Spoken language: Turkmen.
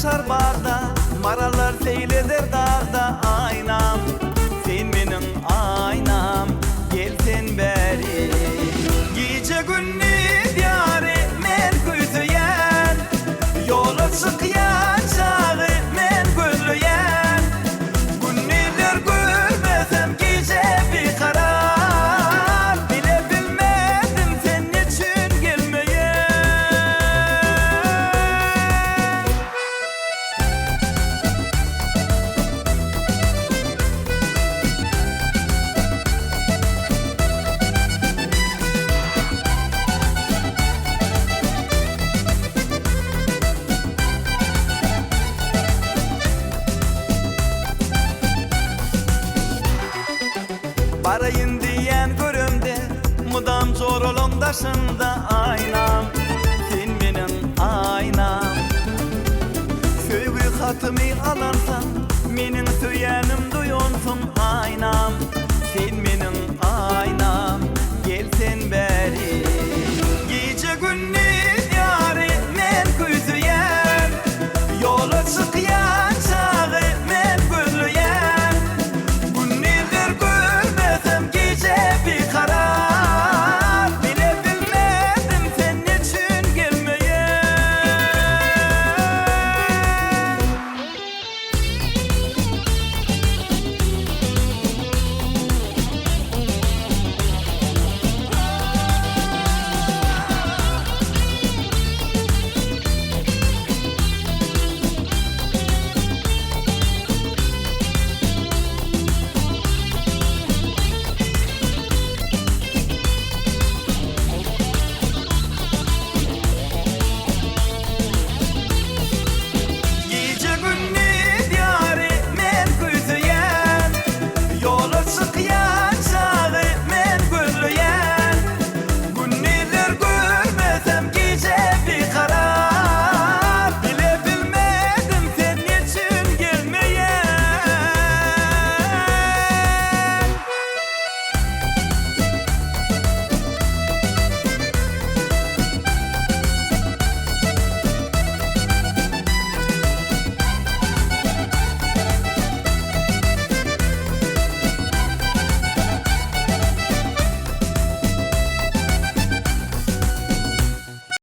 ýaşar bagda, Marallar seýl eder dagda, Aýnam, sen meniň aýnam, Gel sen bäri. Gije-gündiz ýary men küýseýän, Ýola çykýan çagy men gözleýän. Gündizler görmesem gije bikarar, Bile bilmedim sen neçün gelmeýäň. Baraýyn diýýän göremde, Mydam joralaň daşynda Aýnam, sen meniň aýnam. Söýgi hatymy alansaň.